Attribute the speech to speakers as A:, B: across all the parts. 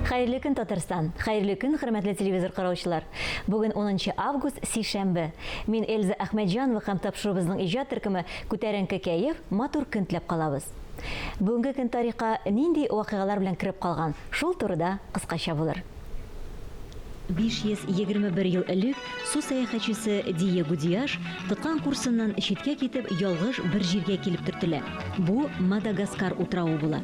A: Хәерле көн, Татарстан! Хәерле көн, хөрмәтле телевизор караучылар! Бүген 10 август, сишәмбе. Мин Эльза Әхмәтҗанова һәм тапшыруыбызның иҗат төркеме Күтәренке кәеф, матур көн теләп калабыз. Бүгенге көн тарихка нинди вакыйгалар белән кереп калган, шул турыда кыскача булыр. 521 ел элек су сәяхәтчесе Диего Диаш тоткан курсыннан читкә китеп, ялгыш бер җиргә килеп төртелә. Бу Мадагаскар утравы була.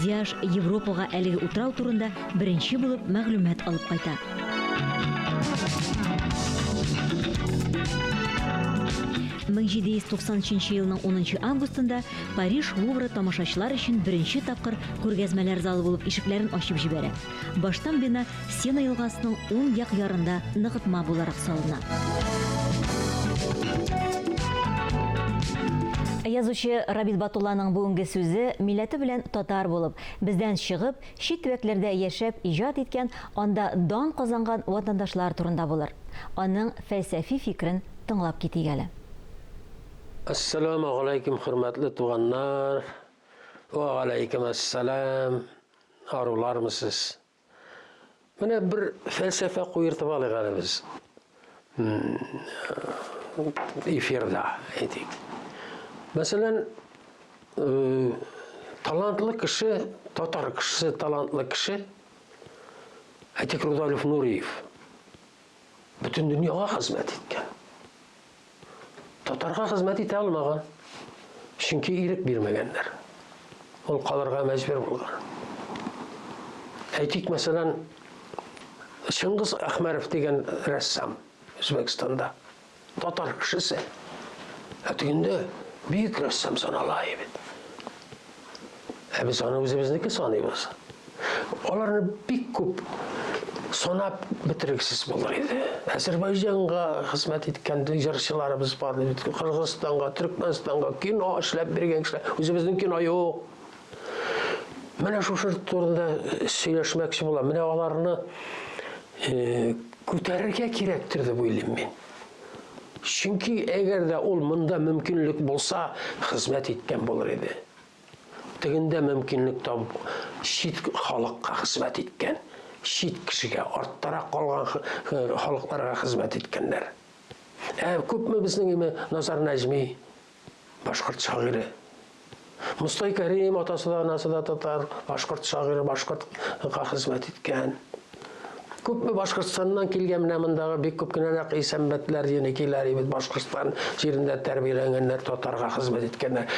A: Диаш Европага әлеге утрау турында беренче булып мәгълүмат алып кайта. 1793 елның 10 августында Париж Лувры тамашачылар өчен беренче тапкыр күргәзмәләр залы булып ишекләрен ачып җибәрә. Баштан бина Сена елгасының уң як ярында ныгытма буларак салына. Язучы Рабит Батулланың бүгенге сүзе милләте белән татар булып, бездән чыгып, чит төбәкләрдә яшәп иҗат иткән, анда дан казанган ватандашлар турында булыр. Аның фәлсәфи фикерен тыңлап китик әле.
B: Әссәламегаләйкем, хөрмәтле туганнар! Вәгаләйкем әссәлам! Арулармы сез? Менә бер фәлсәфә куертып алыйк әле без. Эфирда, әйтик. Мәсәлән, э, талантлы кеше, татар кешесе талантлы кеше, әйтик, Рудольф Нуриев. Бөтен дөньяга хезмәт иткән. Татарга хезмәт итә алмаган. Чөнки ирек бирмәгәннәр. Ул калырга мәҗбүр булган. Әйтик, мәсәлән, Чыңгыз Әхмәров дигән рәссам Үзбәкстанда. Татар кешесе. Ә тегендә бөек рәссам санала бит. Ә без аны үзебезнеке саныйбыз. Аларны бик күп санап бетергесез булыр иде. Әзербайҗанга хезмәт иткән җырчыларыбыз бар бит. Кыргызстанга, Төркмәнстанга кино эшләп биргән кешеләр. Үзебезнең кино юк. Менә шушы турында сөйләшмәкче булам. Менә аларны э, күтәрергә кирәктер дип уйлыйм мин. Чөнки әгәр дә ул монда мөмкинлек булса, хезмәт иткән булыр иде. Тегендә мөмкинлек табып, чит халыкка хезмәт иткән, чит кешегә, арттарак калган халыкларга хезмәт иткәннәр. Ә күпме безнең име Назар Нәҗми, башкорт шагыйре. Мостай Кәрим атасы да, анасы да татар, башкорт шагыйре, башкортка хезмәт иткән. Күпме Башкортстаннан килгән менә мондагы бик күп кенә нәкъ Исәнбәтләр, Еникиләр, бит Башкортстан җирендә тәрбияләнгәннәр, татарга хезмәт иткәннәр.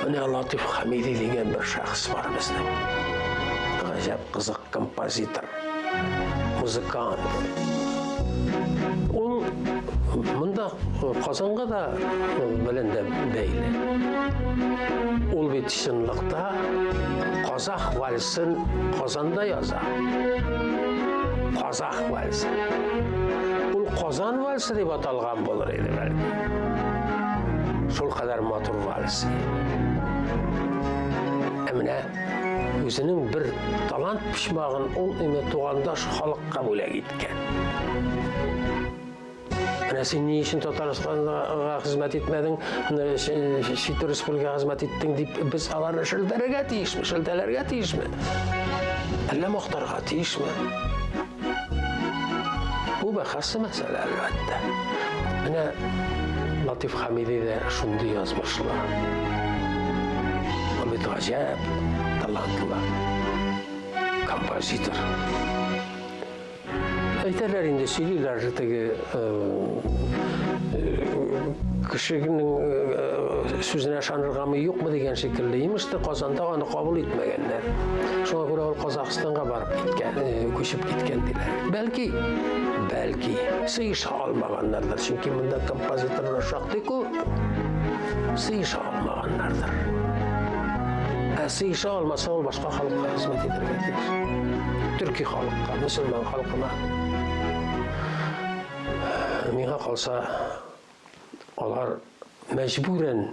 B: Менә Латиф Хамиди дигән бер шәхес бар безнең. Гаҗәп кызык композитор, музыкант. Ул монда Казанга да белән дә бәйле. Ул бит чынлыкта казах вальсын Казанда яза. Казах вальсы. Ул Казан вальсы дип аталган булыр иде бәлки. Шул кадәр матур вальс. Ә менә үзенең бер талант почмагын ул инде тугандаш халыкка бүләк иткән. Менә син ни өчен Татарстанга хезмәт итмәдең, чит республикага хезмәт иттең дип без аларны шелтәргә тиешме, шелтәләргә тиешме? Әллә мактарга тиешме? Бу бәхәсле мәсьәлә, әлбәттә. Менә Латиф Хамиди дә шундый язмышлы. Ул бит гаҗәп талантлы композитор. Әйтәләр инде, сөйлиләр теге кешенең сүзенә ышаныргамы, юкмы дигән шикелле. Имеш тә Казанда аны кабул итмәгәннәр. Шуңа күрә ул Казахстанга барып киткән, күчеп киткән диләр. Бәлки, бәлки сыеша алмаганнардыр, чөнки монда композиторлар шактый күп. Сыеша алмаганнардыр. Ә сыеша алмаса, ул башка халыкка хезмәт итәргә тиеш. Төрки халыкка, мөселман халкына. Миңа калса, алар мәҗбүрән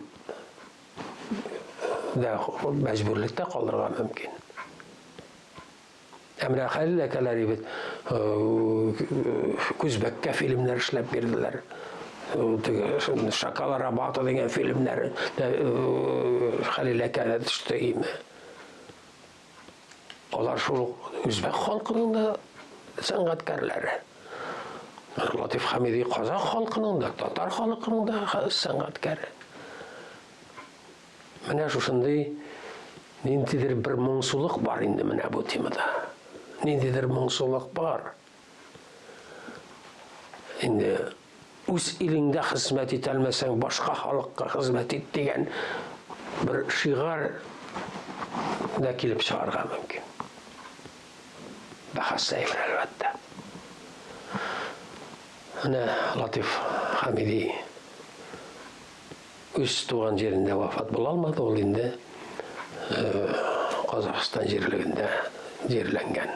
B: дә мәҗбүрлектә калырга мөмкин. Ә менә Хәлил әкәләр бит Күзбәккә фильмнар эшләп бирделәр. Теге Шакал Рабата дигән фильмнәре дә Хәлил әкә дә төште име. Алар шул ук үзбәк халкының да сәнгатькәрләре. Латиф Хәмиди казах халкының да, татар халкының да сәнгатькәре. Менә шушындый ниндидер бер моңсулык бар инде менә бу темада. Ниндидер моңсулык бар. Инде үз илеңдә хезмәт итә алмасаң, башка халыкка хезмәт ит дигән бер шигарь дә килеп чыгарга мөмкин. Бәхәсле әйбер, әлбәттә. Менә Латиф Хәмиди үз туган җирендә вафат була алмады, ул инде Казахстан җирлегендә җирләнгән.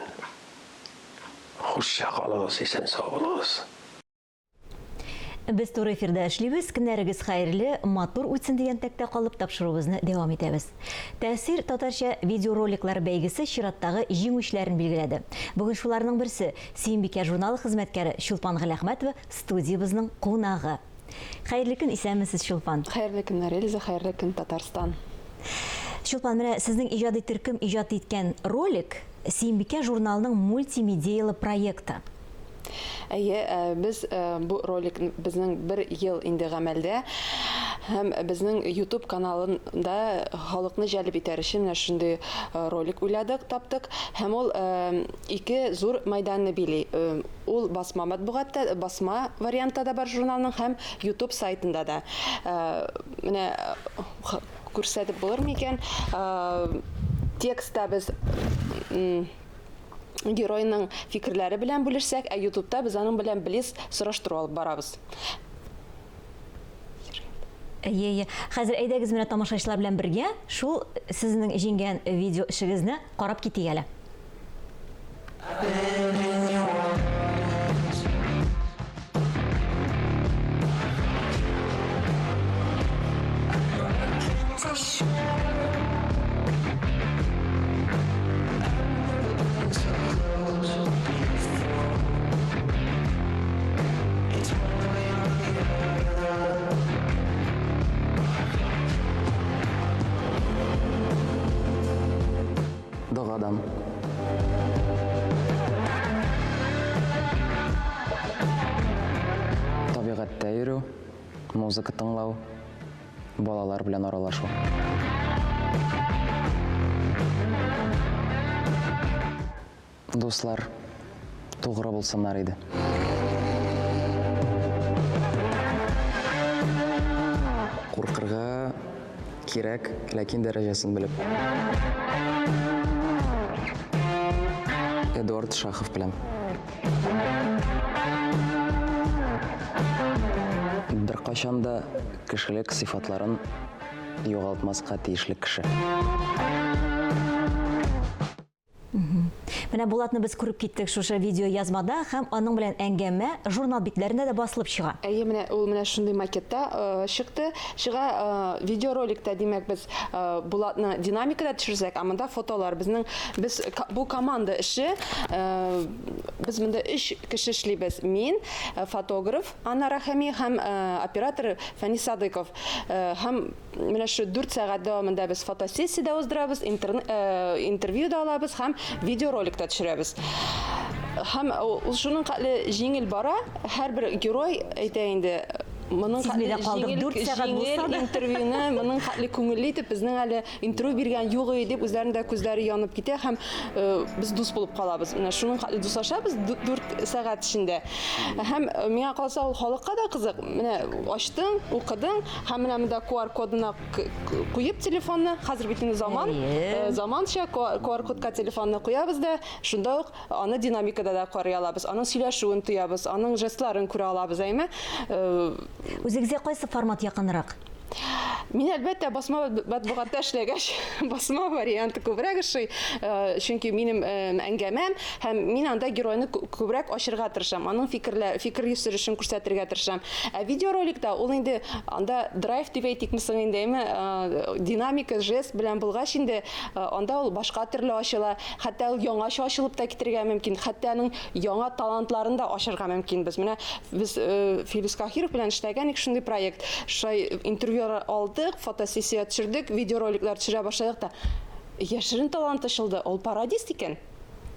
B: Хушча калыгыз, исән-сау булыгыз.
A: Без туры эфирда эшлибез. Көннәрегез хәерле, матур үтсен дигән теләктә калып, тапшыруыбызны дәвам итәбез. Тәэсир татарча видеороликлар бәйгесе чираттагы җиңүчеләрен билгеләде. Бүген шуларның берсе, Сөембикә журналы хезмәткәре Чулпан Галәхмәтова студиябезнең кунагы. Хәерле көн, исәнмесез, Чулпан.
C: Хәерле көннәр, Эльза, хәерле көн, Татарстан.
A: Чулпан, менә сезнең иҗади төркем иҗат иткән ролик, Сөембикә журналының мультимедиялы проекты.
C: Әйе, без бу ролик безнең бер ел инде гамәлдә һәм безнең YouTube каналында халыкны җәлеп итәр өчен менә шундый ролик уйладык, таптык һәм ул ике зур мәйданны били. Ул басма матбугатта, басма вариантта да бар журналның һәм YouTube сайтында да. Менә күрсәтеп булыр микән? Текстта без геройның фикерләре белән бүлешсәк, ә YouTube'та без аның белән блиц сораштыру алып барабыз.
A: Әйе, әйе. Хәзер әйдәгез менә тамашачылар белән бергә шул сезнең җиңгән видео эшегезне карап китик әле.
D: Догадан. Табигатьтә йөрү, музыка тыңлау, балалар белән аралашу. Дуслар, тугры булсыннар иде. Куркырга кирәк, ләкин дәрәҗәсен белеп. Эдуард Шахов белән. Беркайчан да кешелек сыйфатларын югалтмаска тиешле кеше.
A: Менә Булатны без күреп киттек шушы видео язмада һәм аның белән әңгәмә журнал битләрендә дә басылып чыга.
C: Әйе, менә ул менә шундый макетта э, чыкты. Чыга э, видеороликта, димәк, без э, Булатны динамикада төшерсәк, ә монда фотолар. Безнең без бу команда эше. Без монда өч кеше эшлибез. Мин, фотограф Анна Рахами һәм оператор Фәнис Садыков. Һәм Менә шу 4 сәгать дәвамында без фотосессия дә уздырабыз, интервью да алабыз һәм видеоролик та төшерәбез. Һәм ул шуның хәтле җиңел бара, һәрбер герой әйтә инде, моның хәтле җиңел, җиңел интервьюны, моның хәтле күңелле итеп безнең әле интервью биргән юк иде дип үзләренең дә күзләре янып китә һәм без дус булып калабыз. Менә шуның хәтле дуслашабыз 4 сәгать эчендә. Һәм миңа калса ул халыкка да кызык. Менә ачтың, укыдың һәм менә монда QR кодына куеп телефонны, хәзер бит инде заман, заманча QR кодка телефонны куябыз да, шунда ук аны динамикада да карый алабыз, аның сөйләшүен тоябыз, аның жестларын күрә алабыз, әйме?
A: Үзегезгә кайсы формат якынрак?
C: Мин, әлбәттә, басма матбугатта эшләгәч, басма варианты күбрәк ошый, э, чөнки минем э, әңгәмәм һәм мин анда геройны күбрәк ачырга тырышам, аның фикерләр, фикер йөртешен күрсәтергә тырышам. Ә видеороликта ул инде анда драйв дип әйтикме соң инде, әйме, э, динамика, жест белән булгач инде, анда ул башка төрле ачыла, хәтта ул яңача ачылып та китергә мөмкин, хәтта аның яңа талантларын да ачырга мөмкин. Без менә без Филүс Каһиров белән эшләгән идек шундый проект. Шулай интервью алдык, фотосессия төшердек, видеороликлар төшерә башладык та. Яшерен талант ачылды, ул пародист икән.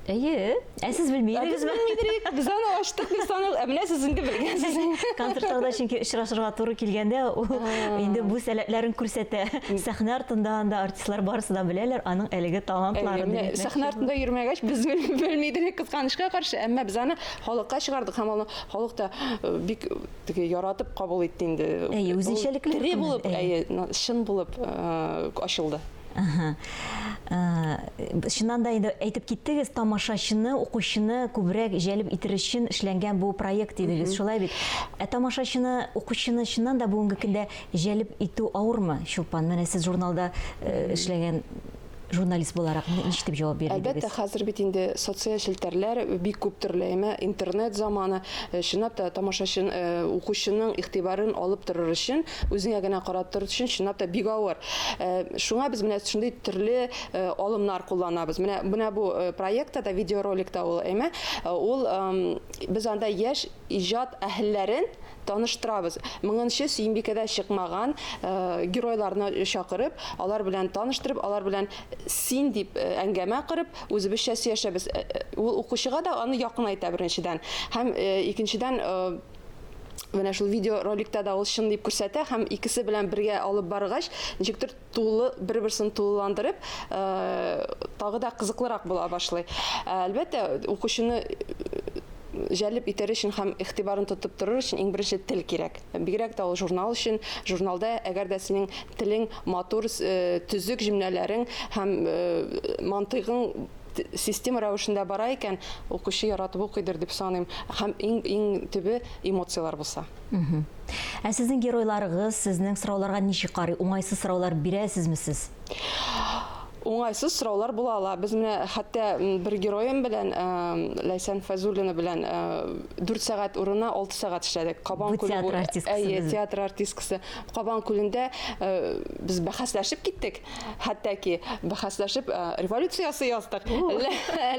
A: Әйе. Ә сез белми
C: Ә без
A: идегезме?
C: белми идек, без аны ачтык дип саныйбыз. Ә менә сез инде белгәнсез.
A: Концертларда чөнки очрашырга туры килгәндә, ул инде бу сәләтләрен күрсәтә. Сәхнә артында анда артистлар барысы да беләләр аның әлеге талантларын.
C: Әйе, менә сәхнә артында йөрмәгәч, без белми идек, кызганычка каршы. Әмма без аны халыкка чыгардык һәм аны халык та э, бик теге яратып кабул итте инде.
A: Әйе, үзенчәлекле.
C: Тере булып, әйе, чын булып э, ачылды.
A: Ага. Э, чыннан да инде әйтеп киттегез, тамашачыны, укучыны күбрәк җәлеп итер өчен эшләнгән бу проект дидегез, шулай бит? Ә тамашачыны, укучыны чыннан да бүгенге көндә җәлеп итү авырмы, Чулпан? Менә сез журналда э, эшләгән журналист буларак ничек дип җавап бирер идегез?
C: Әлбәттә, хәзер бит инде социаль челтәрләр бик күп төрле, әмма интернет заманы, э, чынлап та тамашачы, э, укучының игътибарын алып торыр өчен, үзеңә генә карап торыр өчен чынлап та бик авыр. Э, шуңа без менә шундый төрле алымнар кулланабыз. Менә менә бу проектта да видеороликта ул, әмма ул без анда яшь иҗат әһелләрен таныштырабыз. Моңынчы Сөембикәдә чыкмаган геройларны чакырып, алар белән таныштырып, алар белән син дип әңгәмә корып, үзебезчә сөйләшәбез. Ул укучыга да аны якынайта беренчедән. Һәм икенчедән, менә шул видеороликта да ул чын дип күрсәтә һәм икесе белән бергә алып баргач, ничектер тулы бер-берсен тулыландырып, тагы да кызыклырак була башлый. Әлбәттә, укучыны җәлеп итәр өчен һәм игътибарын тотып торыр өчен иң беренче тел кирәк. Бигрәк тә ул журнал өчен, журналда әгәр дә синең телең матур, төзек җөмләләрең һәм мантыйгың система рәвешендә бара икән, укучы яратып укыйдыр дип саныйм. Һәм иң иң төбе эмоцияләр булса.
A: Ә сезнең геройларыгыз сезнең сорауларга ничек карый? Уңайсыз сораулар бирәсезме сез?
C: Уңайсыз сораулар була ала. Без менә хәтта бер героем белән, Ләйсән Фәйзуллина белән 4 сәгать урынына 6 сәгать эшләдек.
A: Кабан күле. Бу театр артисткасы.
C: Әйе, театр артисткасы. Кабан күлендә без бәхәсләшеп киттек. Хәтта ки бәхәсләшеп революция ясый яздык.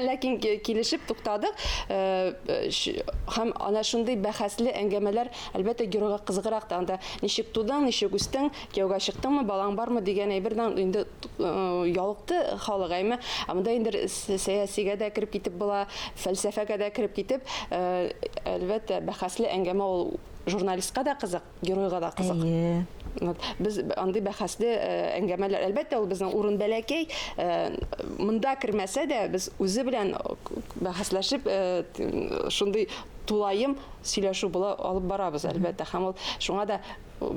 C: Ләкин килешеп туктадык. Һәм ана шундый бәхәсле әңгәмәләр, әлбәттә, геройга кызыграк та. Анда ничек тудың, ничек үстең, кияүгә чыктыңмы, балаң бармы дигән әйбердән инде ялыкты халык, әйме. Ә монда инде сәясигә дә кереп китеп була, фәлсәфәгә дә кереп китеп, әлбәттә, бәхәсле әңгәмә ул журналистка да кызык. Геройга да кызык.
A: Әйе.
C: Вот. Без андый бәхәсле э, әңгәмәләр, әлбәттә, ул безнең урын бәләкәй, э, монда кермәсә дә, без үзе белән бәхәсләшеп, э, шундый тулаем сөйләшү була алып барабыз, әлбәттә. Һәм ул шуңа да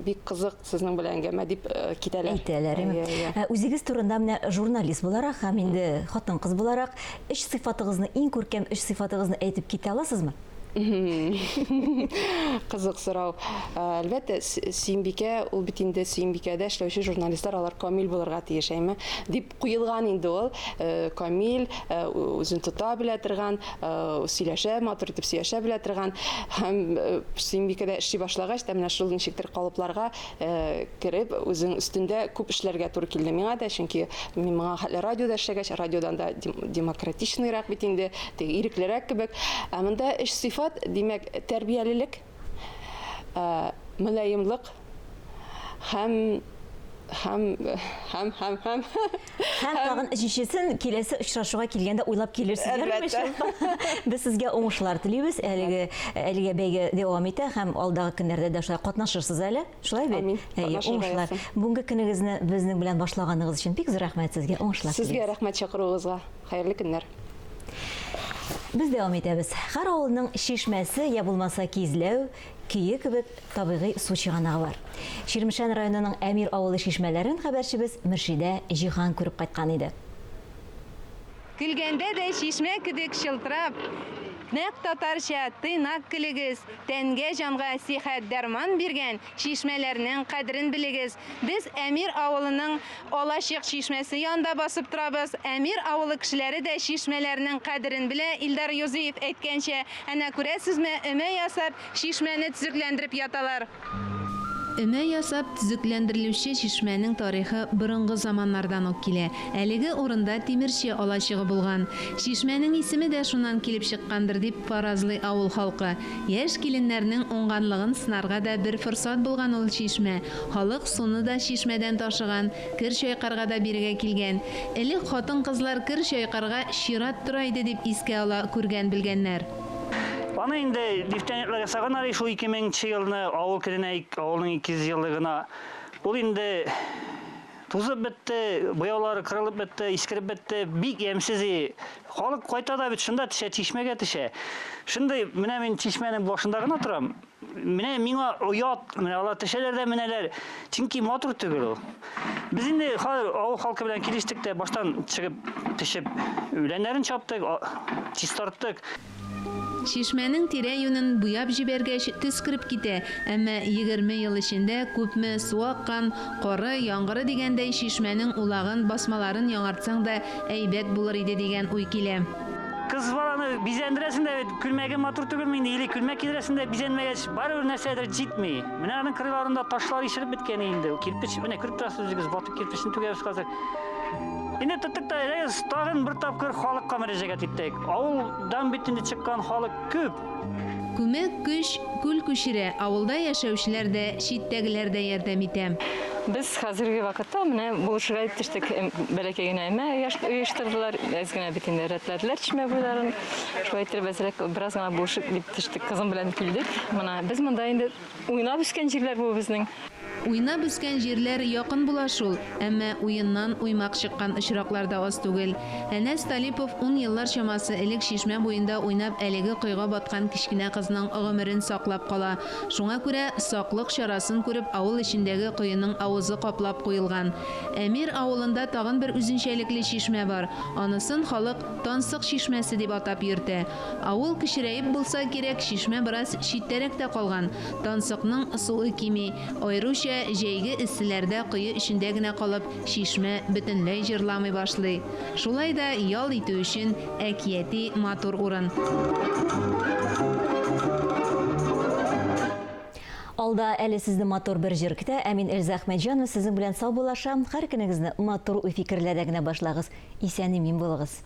C: бик кызык сезнең белән әңгәмә дип китәләр.
A: Әйтәләр. Әйе, Үзегез турында менә журналист буларак һәм инде хатын-кыз буларак өч сыйфатыгызны, иң күркәм өч сыйфатыгызны әйтеп китә аласызмы?
C: Кызык сорау. Әлбәттә, Сөембикә, ул бит инде Сөембикәдә эшләүче журналистлар, алар камил булырга тиеш, әйме? Дип куелган инде ул. Камил, үзен тота белә торган, сөйләшә, матур итеп сөйләшә белә торган. Һәм Сөембикәдә эшли башлагач та, менә шул ничектер калыпларга кереп, үзең өстендә күп эшләргә туры килде миңа да, чөнки мин моңа хәтле радиода эшләгәч, радиодан да демократичныйрак бит инде, теге иреклерәк кебек. Ә монда өч сыйфат, димәк, тәрбиялелек, мөлаемлык һәм һәм һәм һәм һәм
A: Һәм тагын өченчесен киләсе очрашуга килгәндә уйлап килерсез, ярыймы, Чулпан? Без сезгә уңышлар телибез. Әлеге әлегә бәйге дәвам итә һәм алдагы көннәрдә дә шулай катнашырсыз әле. Шулай бит?
C: Амин.
A: Әйе, уңышлар. Бүгенге көнегезне безнең белән башлаганыгыз өчен бик зур рәхмәт сезгә. Уңышлар
C: телибез. Сезгә рәхмәт чакыруыгызга. Хәерле көннәр.
A: Без дәвам итәбез. Һәр авылның чишмәсе, я булмаса кизләү, көе кебек табигый су чыганагы бар. Чирмешән районының Әмир авылы чишмәләрен хәбәрчебез Мөршидә Җиһан күреп кайткан иде.
E: Көлгәндә дә чишмә кебек чылтырап.
C: Нәкъ татарча тыйнак көлегез, тәнгә-җанга сихәт дәрман биргән чишмәләрнең кадерен белегез. Без Әмир авылының Алачык чишмәсе янында басып торабыз. Әмир авылы кешеләре дә чишмәләрнең кадерен белә, Илдар Юзиев әйткәнчә, әнә күрәсезме, өмә ясап, чишмәне төзекләндереп яталар. Өмә ясап төзекләндерелүче чишмәнең тарихы борынгы заманнардан ук килә. Әлеге урында тимерче алачыгы булган. Чишмәнең исеме дә шуннан килеп чыккандыр, дип фаразлый авыл халкы. Яшь киленнәрнең уңганлыгын сынарга да бер форсат булган ул чишмә. Халык суны да чишмәдән ташыган, кер чайкарга да бирегә килгән. Элек хатын-кызлар кер чайкарга чират тора иде, дип искә ала күргән-белгәннәр.
E: Аны инде нефтяниклар ясаганнар шул 2000 нче елны авыл көненә, авылның 200 еллыгына. Ул инде тузып бетте, буяулары кырылып бетте, искереп бетте, бик ямьсез. Халык кайта да бит шунда төшә, чишмәгә төшә. Шундый, менә мин чишмәнең башында гына торам. Менә миңа оят, менә алар төшәләр дә менәләр. Чөнки матур түгел ул. Без инде хәзер авыл халкы белән килештек тә, баштан чыгып төшеп үләннәрен чаптык, чистарттык.
C: Чишмәнең тирә-юнен буяп җибәргәч, төс кереп китә, әмма 20 ел эчендә күпме су аккан, коры, яңгыры дигәндәй, чишмәнең улагын, басмаларын яңартсаң да әйбәт булыр иде дигән уй килә.
E: Кыз баланы бизәндерәсең дә бит, күлмәге матур түгелме инде, или күлмәк кидерәсең дә бизәнмәгәч, барыбер нәрсәдер җитми. Менә аның кырыйларында ташлар ишелеп беткән инде. Кирпеч, менә күреп торасыз үзегез, батып кирпечне түгәбез хәзер. Инде тоттык та, әйдәгез, тагын бер тапкыр халыкка мөрәҗәгать иттек. Авылдан бит инде чыккан халык күп.
C: Күмәк көч күл күчерә, авылда яшәүчеләр дә, читтәгеләр дә ярдәм итә.
F: Без хәзерге вакытта менә булышырга дип төштек. Бәләкәй генә өмә оештырдылар, әз генә бит инде рәтләделәр чишмә буйларын. Шулай иттереп әзрәк бераз гына булышып дип төштек. Кызым белән килдек. Менә без монда инде уйнап үскән җирләр бу безнең.
C: Уйнап үскән җирләр якын була шул, әмма уеннан уймак чыккан очраклар да аз түгел. Әнәс Талипов ун еллар чамасы элек чишмә буенда уйнап әлеге коега баткан кечкенә кызның гомерен саклап кала. Шуңа күрә саклык чарасын күреп авыл эчендәге коеның авызы каплап куелган. Әмир авылында тагын бер үзенчәлекле чишмә бар. Анысын халык Тансык чишмәсе дип атап йөртә. Авыл кечерәеп булса кирәк, чишмә бераз читтәрәк тә калган. Тансыкның суы кими. Аеруча җәйге эсселәрдә кое эчендә генә калып, чишмә бөтенләй җырламый башлый. Шулай да ял итү өчен әкияти матур урын.
A: Алда әле сезне матур бер җыр көтә. Ә мин Эльза Әхмәтҗанова сезнең белән саубуллашам. Һәр көнегезне матур уй-фикерләрдә генә башлагыз. Исән-имин булыгыз.